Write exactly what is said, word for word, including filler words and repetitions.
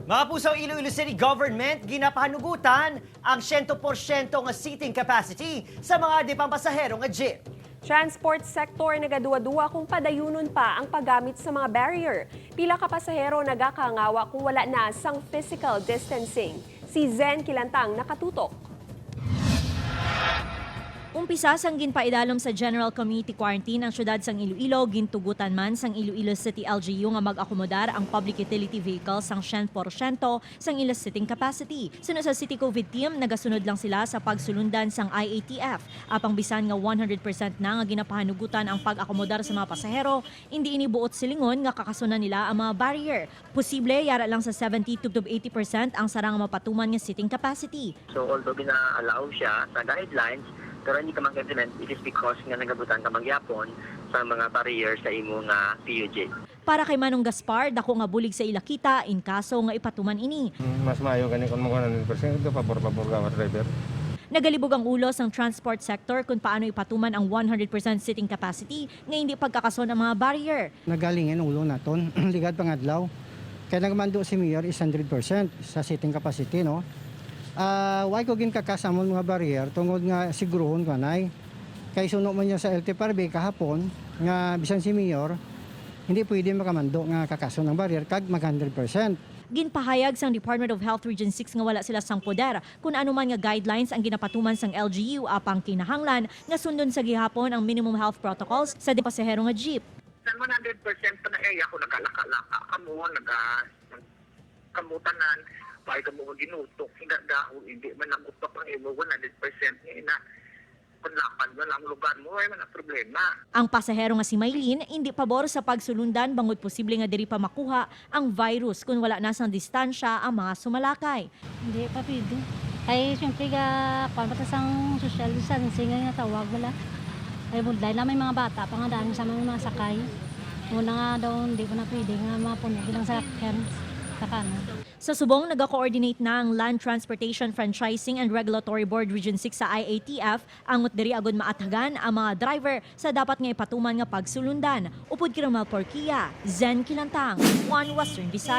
Mga kapuso, Iloilo City Government ginapahanugutan ang siyento porsyento nga seating capacity sa mga di pampasahero nga jeep. Transport sector nagaduwa-duwa kung padayunon pa ang paggamit sa mga barrier. Pila ka pasahero nagakangawa kung wala na sang physical distancing. Si Zen Kilantang nakatutok. Umpisa sang ginpaidalom sa General Community Quarantine ang siyudad sang Iloilo, gintugutan man sang Iloilo City L G U nga mag-akomodar ang public utility vehicles sang siyento porsyento sang ila seating capacity. Suno sa City COVID team, nagasunod lang sila sa pagsulundan sang I A T F. Apang bisan nga one hundred percent na nga ginapahanugutan ang pag-akomodar sa mga pasahero, indi ini buot silingon nga kakasunan nila ang mga barrier. Posible yara lang sa seventy to eighty percent ang sara nga mapatuman nga seating capacity. So although gina-allow siya sa guidelines, pero hindi ka mag-implement, it is because nga nagabutang ka man gihapon sa mga barrier sa imo nga P U J. Para kay Manong Gaspar, dako nga bulig sa ila kita in kaso nga ipatuman ini. Mas maayo gani kung mag one hundred percent, ito pabor-pabor ka driver. Nagalibog ang ulo sang transport sector kung paano ipatuman ang one hundred percent seating capacity nga hindi pagkakason ang mga barrier. Nagaling ang ulo naton ligad pangadlaw. Kay nagmando si Mayor is hundred percent sa seating capacity, no? Ah, why ko ginkakas amon mga barrier tungod nga siguruhon ko anay. Kay suno man niya sa L T F R B kahapon nga bisan si Mayor hindi pwede makamando nga kakason ang barrier kag mag hundred percent. Ginpahayag sang Department of Health Region six nga wala sila sang poder kun ano man nga guidelines ang ginapatuman sang L G U, apang kinahanglan nga sundon sa gihapon ang minimum health protocols sa di pasahero nga jeep. Nan one hundred percent pa na, eh, ako nagalaka-laka kamo, naga-, kamo tanan, may kamo nga ginutok, nga dahon, hindi man ako pa pang imo one hundred percent nga ina. Panlapad na lang lugar mo, ay man ang problema. Ang pasahero nga si Maylin indi pabor sa pagsulundan bangod posible nga diri pa makuha ang virus kun wala na sang distansya ang mga sumalakay. Hindi pa pwede. Kay siyempre ga kuan pa ta sang social distancing nga tawag wala. Kay budlay na may mga bata pa nga daan sa mga sakay. Muna nga daw hindi ko na pwede nga mapuno bilang sakyan sa kanan. Sa subong, nagakoordinate na ang Land Transportation Franchising and Regulatory Board Region six sa I A T F angot diri agud maathagan ang mga driver sa dapat nga ipatuman nga pagsulundan. Upod kay Romel Porquia, Zen Kilantang, One Western Visayas.